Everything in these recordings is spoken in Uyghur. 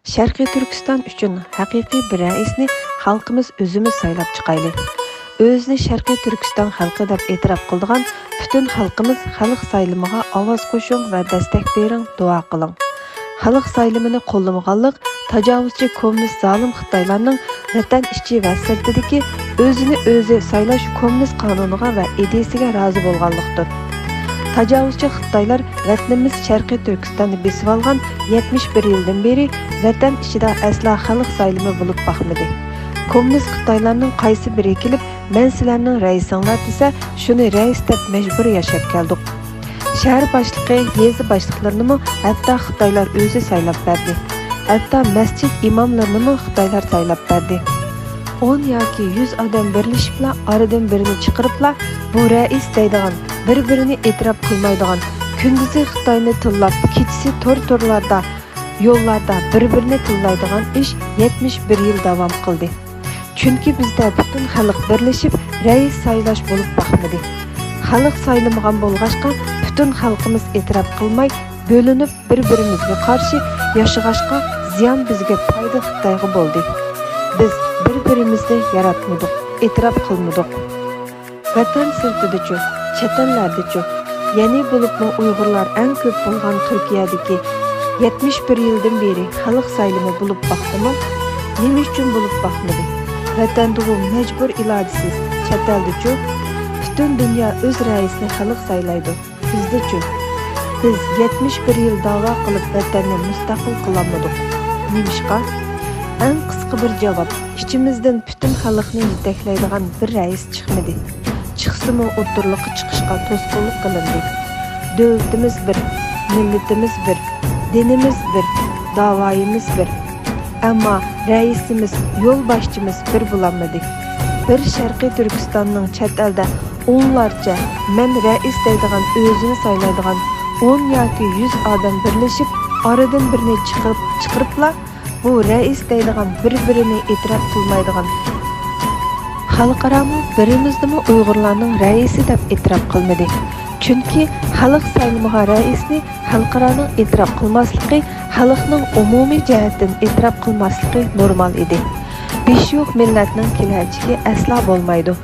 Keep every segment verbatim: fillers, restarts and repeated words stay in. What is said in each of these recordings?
شەرقىي تۈركىستان ئۈچۈن ھەقىقىي بىر رەئىسنى خەلقىمىز ئۆزىمىز سايلاپ چىقايلى. ئۆزىنى شەرقىي تۈركىستان خەلقى دەپ ئېتىراپ قىلىدىغان پۈتۈن خەلقىمىز خەلق سايلىمىغا ئاۋاز قوشۇڭ ۋە دەستەك بېرىڭ، دۇئا قىلىڭ. خەلق سايلىمىنى قوللىمىغانلىق تاجاۋۇزچى كوممۇنىست زالىم خىتايلارنىڭ ۋەتەن ئىچى ۋە سىرتىدىكى ئۆزىنى ئۆزى سايلاش كوممۇنىست قانۇنىغا ۋە ئىدىيىسىگە رازى بولغانلىقتۇر. تاجاۋۇزچى خىتايلار ۋەتىنىمىز شەرقىي تۈركىستاننى بېسىۋالغان يەتمىش بىر يىلدىن بېرى ۋەتەن ئىچىدە ئەسلا خەلق سايلىمى بولۇپ باقمىدى. كوممۇنىست خىتايلارنىڭ قايسى بىرى كېلىپ، «مەن سىلەرنىڭ رەئىسىڭلار» دېسە، شۇنى رەئىس دەپ مەجبۇر ياشاپ كەلدۇق. شەھەر باشلىقى، يېزا باشلىقلىرىنىمۇ ھەتتا خىتايلار ئۆزى سايلاپ بەردى. ھەتتا مەسچىت ئىماملىرىنىمۇ خىتايلار سايلاپ بەردى. ئون ياكى يۈز ئادەم بىرلىشىپلا، ئارىدىن بىرىنى چىقىرىپلا، بۇ رەئىس دەيدىغان، بىر-بىرىنى ئېتىراپ قىلمايدىغان، كۈندۈزى خىتاينى تىللاپ، كېچىسى تور-تورلاردا، يوللاردا بىر-بىرىنى تىللايدىغان ئىش يەتمىش بىر يىل داۋام قىلدى. چۈنكى بىزدە پۈتۈن خەلق بىرلىشىپ رەئىس سايلاش بولۇپ باقمىدى. خەلق سايلىمىغان بولغاچقا، پۈتۈن خەلقىمىز ئېتىراپ قىلماي، بۆلۈنۈپ، بىر-بىرىمىزگە قارشى ياشىغاچقا، زىيان بىزگە، پايدا خىتايغا بولدى. بىز بىر-بىرىمىزنى ياراتمىدۇق، ئېتىراپ قىلمىدۇق. ۋەتەن سىرتىدىچۇ، چەت ئەللەردىچۇ، يەنى بولۇپمۇ ئۇيغۇرلار ئەڭ كۆپ بولغان تۈركىيەدىكى يەتمىش بىر يىلدىن بېرى خەلق سايلىمى بولۇپ باقتىمۇ؟ نېمە ئۈچۈن بولۇپ باقمىدى؟ ۋەتەندىغۇ مەجبۇر ئىلاجسىز، چەت ئەلدىچۇ؟ پۈتۈن دۇنيا ئۆز رەئىسىنى خەلق سايلايدۇ. بىزدىچۇ؟ بىز يەتمىش بىر يىل داۋا قىلىپ ۋەتەننى مۇستەقىل قىلالمىدۇق. نېمىشقا؟ ئەڭ قىسقا بىر جاۋاب، ئىچىمىزدىن پۈتۈن خەلقنى يېتەكلەيدىغان بىر رەئىس چىقمىدى. چىقسىمۇ ئوتتۇرىلىققا چىقىشقا توسقۇنلۇق قىلىندى. دۆلىتىمىز بىر، مىللىتىمىز بىر، دىنىمىز بىر، داۋايىمىز بىر. ئەمما رەئىسىمىز، يولباشچىمىز بىر بولالمىدى. بىر شەرقىي تۈركىستاننىڭ چەت ئەلدە ئونلارچە «مەن رەئىس» دەيدىغان، ئۆزىنى سايلايدىغان ئون ياكى يۈز ئادەم بىرلىشىپ، ئارىدىن بىرنى چىقىرىپ، چىقىرىپلا، بۇ رەئىس دەيدىغان بىر-بىرىنى ئېتىراپ قىلمايدىغان، خەلقئارامۇ بىرىمىزنىمۇ ئۇيغۇرلارنىڭ رەئىسى دەپ ئېتىراپ قىلمىدى. چۈنكى خەلق سايلىمىغان رەئىسنى خەلقئارانىڭ ئېتىراپ قىلماسلىقى خەلقنىڭ ئومۇمىي جەھەتتىن ئېتىراپ قىلماسلىقى نورمال ئىدى. بېشى يوق مىللەتنىڭ كېلەچىكى ئەسلا بولمايدۇ.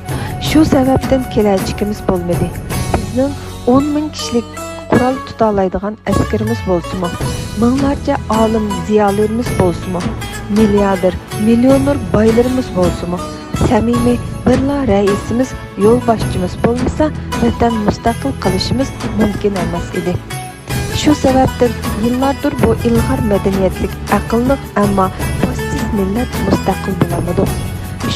شۇ سەۋەبتىن كېلەچىكىمىز بولمىدى. بىزنىڭ ئون مىڭ كىشىلىك قورال تۇتالايدىغان ئەسكىرىمىز بولسىمۇ، مىڭلارچە ئالىم زىيالىيلىرىمىز بولسىمۇ، مىلياردېر، مىليونېر بايلىرىمىز بولسىمۇ، سەمىمىي بىرلا رەئىسىمىز، يولباشچىمىز بولمىسا، ۋەتەن مۇستەقىل قىلىشىمىز مۇمكىن ئەمەس ئىدى. شۇ سەۋەبتىن يىللاردۇر بۇ ئىلغار مەدەنىيەتلىك، ئەقىللىق، ئەمما باشسىز مىللەت مۇستەقىل بولالمىدۇق.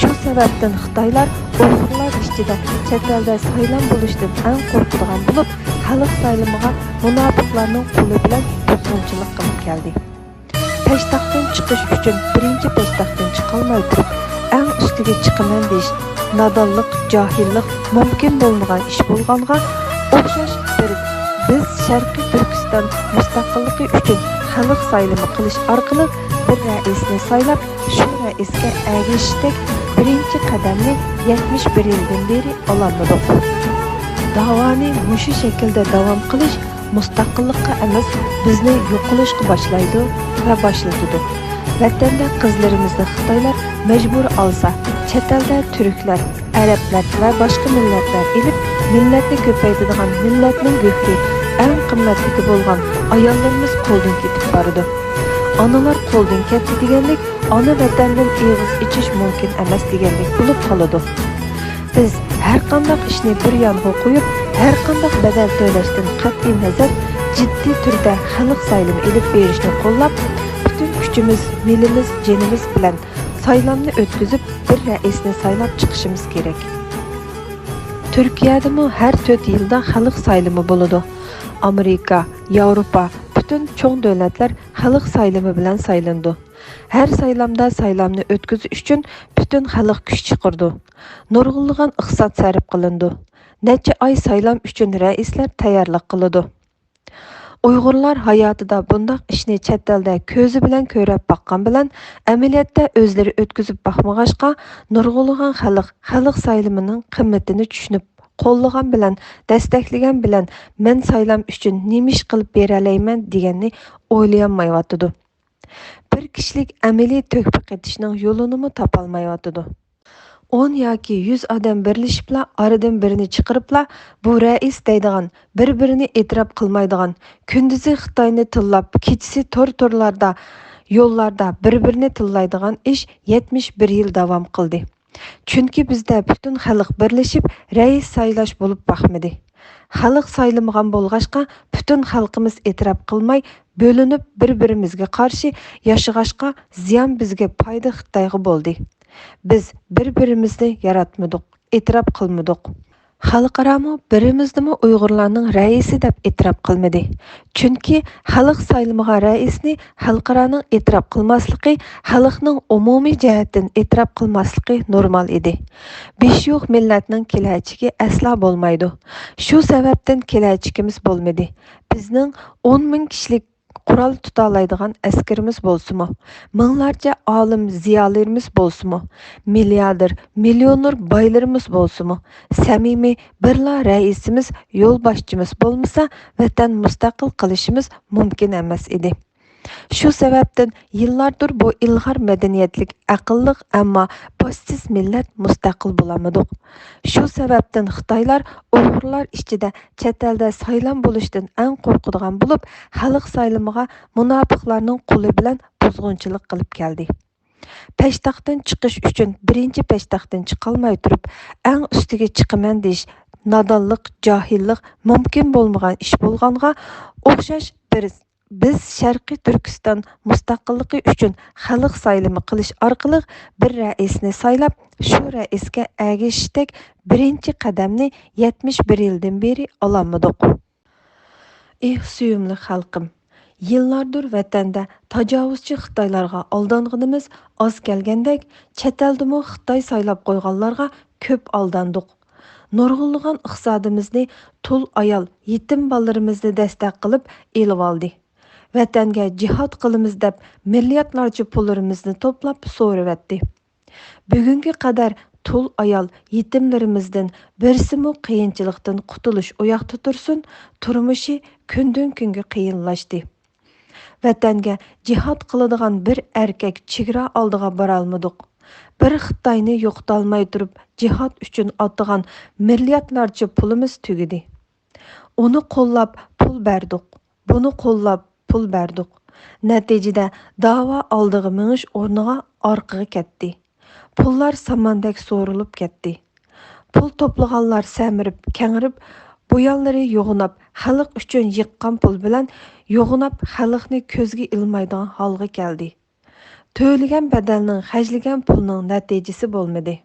شۇ سەۋەبتىن خىتايلار ئۇيغۇرلار ئىچىدە، چەت ئەلدە سايلام بولۇشتىن ئەڭ قورقىدىغان بولۇپ، خەلق سايلىمىغا مۇناپىقلارنىڭ قولى بىلەن بۇزغۇنچىلىق قىلىپ كەلدى. پەشتاقتىن چىقىش ئۈچۈن بىرىنچى پەشتاقتىن چىقالماي تۇرۇپ، ئەڭ ئۈستىگە چىقىمەن دېيىش نادانلىق، جاھىللىق، مۇمكىن بولمىغان ئىش بولغانغا ئوخشاش بىر، بىز شەرقىي تۈركىستان مۇستەقىللىقى ئۈچۈن خەلق سايلىمى قىلىش ئارقىلىق بىر رەئىسنى سايلاپ، شۇ رەئىسكە ئەگىشىشتەك بىرىنچى قەدەمنى يەتمىش بىر يىلدىن بېرى ئالالمىدۇق. داۋانى مۇشۇ شەكىلدە داۋام قىلىش مۇستەقىللىققا ئەمەس، بىزنى يوقىلىشقا باشلايدۇ ۋە باشلىتىدۇ. ۋەتەندە قىزلىرىمىزنى خىتايلار مەجبۇر ئالسا، چەت ئەلدە تۈركلەر، ئەرەبلەر ۋە باشقا مىللەتلەر ئېلىپ، مىللەتنى كۆپەيتىدىغان، مىللەتنىڭ گۆھىرى، ئەڭ قىممەتلىكى بولغان ئاياللىرىمىز قولدىن كېتىپ بارىدۇ. ئانىلار قولدىن كەتتى دېگەنلىك، ئانا ۋەتەندىن ئېغىز ئېچىش مۇمكىن ئەمەس دېگەنلىك بولۇپ قالىدۇ. بىز ھەرقانداق ئىشنى بىر يانغا قويۇپ، ھەرقانداق بەدەل تۆلەشتىن قەتئىينەزەر، جىددىي تۈردە خەلق سايلىمى ئېلىپ بېرىشنى قوللاپ، پۈتۈن كۈچىمىز، مېلىمىز، جېنىمىز بىلەن سايلامنى ئۆتكۈزۈپ، بىر رەئىسنى سايلاپ چىقىشىمىز كېرەك. تۈركىيەدىمۇ ھەر تۆت يىلدا خەلق سايلىمى بولىدۇ. ئامېرىكا، ياۋروپا، پۈتۈن چوڭ دۆلەتلەر خەلق سايلىمى بىلەن سايلىنىدۇ. ھەر سايلامدا سايلامنى ئۆتكۈزۈش ئۈچۈن پۈتۈن خەلق كۈچ چىقىرىدۇ. نۇرغۇنلىغان ئىقتىساد سەرپ قىلىنىدۇ. نەچچە ئاي سايلام ئۈچۈن رەئىسلەر تەييارلىق قىلىدۇ. ئۇيغۇرلار ھاياتىدا بۇنداق ئىشنى چەت ئەلدە كۆزى بىلەن كۆرۈپ باققان بىلەن، ئەمەلىيەتتە ئۆزلىرى ئۆتكۈزۈپ باقمىغاچقا، نۇرغۇنلىغان خەلق خەلق سايلىمىنىڭ قىممىتىنى چۈشىنىپ، قوللىغان بىلەن، دەستەكلىگەن بىلەن، مەن سايلام ئۈچۈن نېمە ئىش قىلىپ بېرەلەيمەن دېگەننى ئويلىيالمايۋاتىدۇ. بىر كىشىلىك ئەمەلىي تۆھپە قېتىشنىڭ يولىنىمۇ تاپالمايۋاتىدۇ. ئون ياكى يۈز ئادەم بىرلىشىپلا، ئارىدىن بىرىنى چىقىرىپلا، بۇ رەئىس دەيدىغان، بىر-بىرىنى ئېتىراپ قىلمايدىغان، كۈندۈزى خىتاينى تىللاپ، كېچىسى تور-تورلاردا، يوللاردا بىر-بىرىنى تىللايدىغان ئىش يەتمىش بىر يىل داۋام قىلدى. چۈنكى بىزدە پۈتۈن خەلق بىرلىشىپ رەئىس سايلاش بولۇپ باقمىدى. خەلق سايلىمىغان بولغاچقا، پۈتۈن خەلقىمىز ئېتىراپ قىلماي، بۆلۈنۈپ، بىر-بىرىمىزگە قارشى ياشىغاچقا، زىيان بىزگە، پايدا خىتايغا بولدى. بىز بىر-بىرىمىزنى ياراتمىدۇق، ئېتىراپ قىلمىدۇق. خەلقئارامۇ بىرىمىزنىمۇ ئۇيغۇرلارنىڭ رەئىسى دەپ ئېتىراپ قىلمىدى. چۈنكى خەلق سايلىمىغان رەئىسنى خەلقئارانىڭ ئېتىراپ قىلماسلىقى، خەلقنىڭ ئومۇمىي جەھەتتىن ئېتىراپ قىلماسلىقى نورمال ئىدى. بىش يوق مىللەتنىڭ كېلەچىكى ئەسلا بولمايدۇ. شۇ سەۋەبتىن كېلەچىكىمىز بولمىدى. بىزنىڭ ئون مىڭ كىشىلىك قورال تۇتالايدىغان ئەسكىرىمىز بولسىمۇ، مىڭلارچە ئالىم زىيالىيلىرىمىز بولسىمۇ، مىلياردېر، مىليونېر بايلىرىمىز بولسىمۇ، سەمىمىي بىرلا رەئىسىمىز، يولباشچىمىز بولمىسا، ۋەتەن مۇستەقىل قىلىشىمىز مۇمكىن ئەمەس ئىدى. شۇ سەۋەبتىن يىللاردۇر بۇ ئىلغار مەدەنىيەتلىك، ئەقىللىق، ئەمما باشسىز مىللەت مۇستەقىل بولالمىدۇق. شۇ سەۋەبتىن خىتايلار ئۇيغۇرلار ئىچىدە چەت ئەلدە سايلام بولۇشتىن ئەڭ قورقىدىغان بولۇپ، خەلق سايلىمىغا مۇناپىقلارنىڭ قولى بىلەن بۇزغۇنچىلىق قىلىپ كەلدى. پەشتاقتىن چىقىش ئۈچۈن بىرىنچى پەشتاقتىن چىقالماي تۇرۇپ، ئەڭ ئۈستىگە چىقىمەن دېيىش نادانلىق، جاھىللىق، مۇمكىن بولمىغان ئىش بولغانغا ئوخشاش بىر بىز شەرقىي تۈركىستان مۇستەقىللىقى ئۈچۈن خەلق سايلىمى قىلىش ئارقىلىق بىر رەئىسنى سايلاپ، شۇ رەئىسكە ئەگىشىشتەك بىرىنچى قەدەمنى يەتمىش بىر يىلدىن بېرى ئالالمىدۇق. ئېھ، سۆيۈملۈك خەلقىم! يىللاردۇر ۋەتەندە تاجاۋۇزچى خىتايلارغا ئالدانغىنىمىز ئاز كەلگەندەك، چەت ئەلدىمۇ خىتاي سايلاپ قويغانلارغا كۆپ ئالداندۇق. نۇرغۇنلىغان ئىقتىسادىمىزنى تۇل ئايال، يېتىم بالىلىرىمىزنى دەستەك قىلىپ ئېلىۋالدى. ۋەتەنگە جىھاد قىلىمىز دەپ مىلياردلارچە پۇللىرىمىزنى توپلاپ سورۇۋەتتى. بۈگۈنگە قەدەر تۇل ئايال، يېتىملىرىمىزدىن بىرسىمۇ قىيىنچىلىقتىن قۇتۇلۇش ئۇياقتا تۇرسۇن، تۇرمۇشى كۈندىن-كۈنگە قىيىنلاشتى. ۋەتەنگە جىھاد قىلىدىغان بىر ئەركەك چېگرا ئالدىغا بارالمىدۇق. بىر خىتاينى يوقىتالماي تۇرۇپ جىھاد ئۈچۈن ئاتىغان مىلياردلارچە پۇلىمىز تۈگىدى. ئۇنى قوللاپ پۇل بەردۇق، بۇنى قوللاپ پۇل بەردۇق. نەتىجىدە داۋا ئالدىغا مېڭىش ئورنىغا ئارقىغا كەتتى. پۇللار ساماندەك سورۇلۇپ كەتتى. پۇل توپلىغانلار سەمرىپ، كەڭرىپ، بۇيانلىرى يوغىناپ، خەلق ئۈچۈن يىغقان پۇل بىلەن يوغىناپ، خەلقنى كۆزگە ئىلمايدىغان ھالغا كەلدى. تۆلىگەن بەدەلنىڭ، خەجلىگەن پۇلنىڭ نەتىجىسى بولمىدى.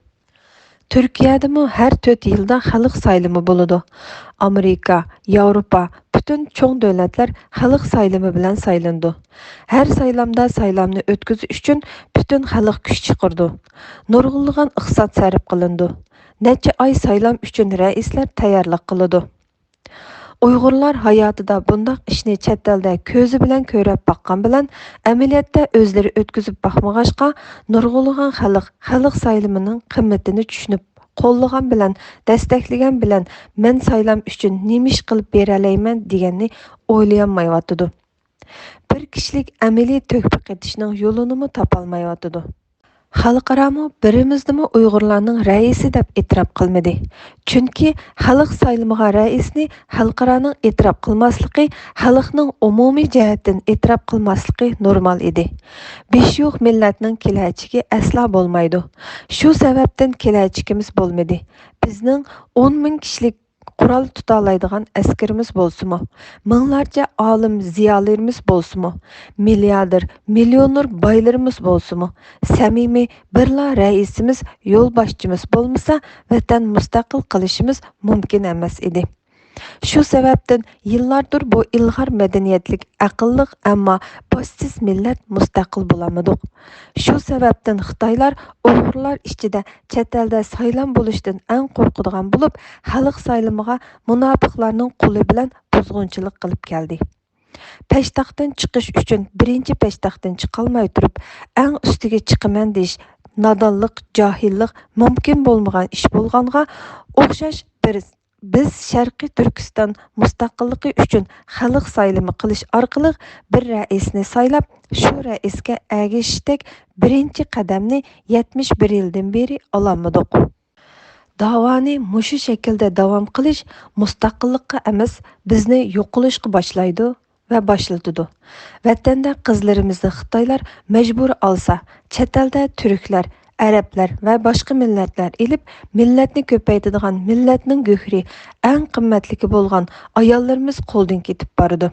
تۈركىيەدىمۇ ھەر تۆت يىلدا خەلق سايلىمى بولىدۇ. ئامېرىكا، ياۋروپا، پۈتۈن چوڭ دۆلەتلەر خەلق سايلىمى بىلەن سايلىنىدۇ. ھەر سايلامدا سايلامنى ئۆتكۈزۈش ئۈچۈن پۈتۈن خەلق كۈچ چىقىرىدۇ. نۇرغۇنلىغان ئىقتىساد سەرپ قىلىنىدۇ. نەچچە ئاي سايلام ئۈچۈن رەئىسلەر تەييارلىق قىلىدۇ. ئۇيغۇرلار ھاياتىدا بۇنداق ئىشنى چەت ئەلدە كۆزى بىلەن كۆرۈپ باققان بىلەن، ئەمەلىيەتتە ئۆزلىرى ئۆتكۈزۈپ باقمىغاچقا، نۇرغۇنلىغان خەلق خەلق سايلىمىنىڭ قىممىتىنى چۈشىنىپ، قوللىغان بىلەن، دەستەكلىگەن بىلەن، مەن سايلام ئۈچۈن نېمە ئىش قىلىپ بېرەلەيمەن دېگەننى ئويلىيالمايۋاتىدۇ. بىر كىشىلىك ئەمەلىي تۆھپە قېتىشنىڭ يولىنىمۇ تاپالمايۋاتىدۇ. خەلقئارامۇ بىرىمىزنىمۇ ئۇيغۇرلارنىڭ رەئىسى دەپ ئېتىراپ قىلمىدى. چۈنكى خەلق سايلىمىغان رەئىسنى خەلقئارانىڭ ئېتىراپ قىلماسلىقى، خەلقنىڭ ئومۇمىي جەھەتتىن ئېتىراپ قىلماسلىقى نورمال ئىدى. بېشى يوق مىللەتنىڭ كېلەچىكى ئەسلا بولمايدۇ. شۇ سەۋەبتىن كېلەچىكىمىز بولمىدى. بىزنىڭ ئون مىڭ كىشىلىك قورال تۇتالايدىغان ئەسكىرىمىز بولسىمۇ، مىڭلارچە ئالىم زىيالىيلىرىمىز بولسىمۇ، مىلياردېر، مىليونېر بايلىرىمىز بولسىمۇ، سەمىمىي بىرلا رەئىسىمىز، يولباشچىمىز بولمىسا، ۋەتەن مۇستەقىل قىلىشىمىز مۇمكىن ئەمەس ئىدى. شۇ سەۋەبتىن يىللاردۇر بۇ ئىلغار مەدەنىيەتلىك، ئەقىللىق، ئەمما باشسىز مىللەت مۇستەقىل بولالمىدۇق. شۇ سەۋەبتىن خىتايلار ئۇيغۇرلار ئىچىدە چەت ئەلدە سايلام بولۇشتىن ئەڭ قورقىدىغان بولۇپ، خەلق سايلىمىغا مۇناپىقلارنىڭ قولى بىلەن بۇزغۇنچىلىق قىلىپ كەلدى. پەشتاقتىن چىقىش ئۈچۈن بىرىنچى پەشتاقتىن چىقالماي تۇرۇپ، ئەڭ ئۈستىگە چىقىمەن دېيىش نادانلىق، جاھىللىق، مۇمكىن بولمىغان ئىش بولغانغا ئوخشاش بىر بىز شەرقىي تۈركىستان مۇستەقىللىقى ئۈچۈن خەلق سايلىمى قىلىش ئارقىلىق بىر رەئىسنى سايلاپ، شۇ رەئىسكە ئەگىشىشتەك بىرىنچى قەدەمنى يەتمىش بىر يىلدىن بېرى ئالالمىدۇق. داۋانى مۇشۇ شەكىلدە داۋام قىلىش مۇستەقىللىققا ئەمەس، بىزنى يوقىلىشقا باشلايدۇ ۋە باشلىتىدۇ. ۋەتەندە قىزلىرىمىزنى خىتايلار مەجبۇر ئالسا، چەت ئەلدە تۈركلەر، ئەرەبلەر ۋە باشقا مىللەتلەر ئېلىپ، مىللەتنى كۆپەيتىدىغان مىللەتنىڭ گۆھىرى، ئەڭ قىممەتلىكى بولغان ئاياللىرىمىز قولدىن كېتىپ بارىدۇ.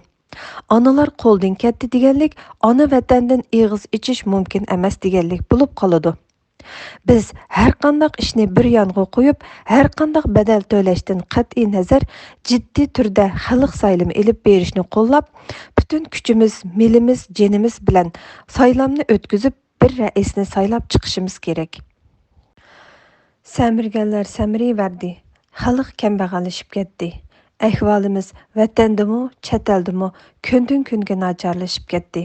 ئانىلار قولدىن كەتتى دېگەنلىك، ئانا ۋەتەندىن ئېغىز ئېچىش مۇمكىن ئەمەس دېگەنلىك بولۇپ قالىدۇ. بىز ھەرقانداق ئىشنى بىر يانغا قويۇپ، ھەرقانداق بەدەل تۆلەشتىن قەتئىي نەزەر، جىددىي تۈردە خەلق سايلىمى ئېلىپ بېرىشنى قوللاپ، پۈتۈن كۈچىمىز، مېلىمىز، جېنىمىز بىلەن سايلامنى ئۆتكۈزۈپ، بىر رەئىسنى سايلاپ چىقىشىمىز كېرەك. سەمرىگەنلەر سەمرىيىۋەردى. خەلق كەمبەغەللىشىپ كەتتى. ئەھۋالىمىز ۋەتەندىمۇ، چەت ئەلدىمۇ كۈندىن-كۈنگە ناچارلىشىپ كەتتى.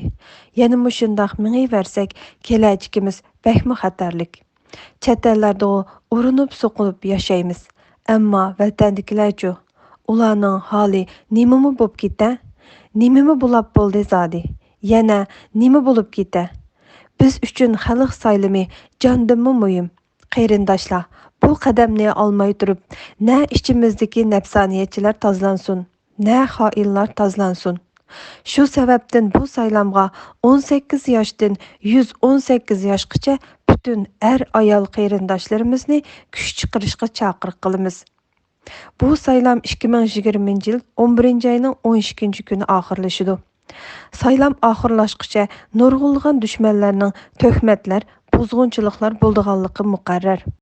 يەنە مۇشۇنداق مېڭىۋەرسەك، كېلەچىكىمىز بەكمۇ خەتەرلىك. چەت ئەللەردىغۇ ئۇرۇنۇپ-سوقۇنۇپ ياشايمىز. ئەمما ۋەتەندىكىلەرچۇ؟ ئۇلارنىڭ ھالى نېمىمۇ بوپ كېتە؟ نېمىمۇ بولاپ بولدى زادى؟ يەنە نېمە بولۇپ كېتە؟ بىز ئۈچۈن خەلق سايلىمى جاندىنمۇ مۇھىم. قېرىنداشلار، بۇ قەدەمنى ئالماي تۇرۇپ، نە ئىچىمىزدىكى نەپسانىيەتچىلەر تازىلانسۇن، نە خائىنلار تازىلانسۇن. شۇ سەۋەبتىن بۇ سايلامغا ئون سەككىز ياشتىن يۈز ئون سەككىز ياشقىچە پۈتۈن ئەر-ئايال قېرىنداشلىرىمىزنى كۈچ چىقىرىشقا چاقىرىق قىلىمىز. بۇ سايلام ئىككى مىڭ يىگىرمىنچى يىل ئون بىرىنچى ئاينىڭ ئون ئىككىنچى كۈنى ئاخىرلىشىدۇ. سايلام ئاخىرلاشقۇچە نۇرغۇنلىغان دۈشمەنلەرنىڭ تۆھمەتلەر، بۇزغۇنچىلىقلار بولىدىغانلىقى مۇقەررەر.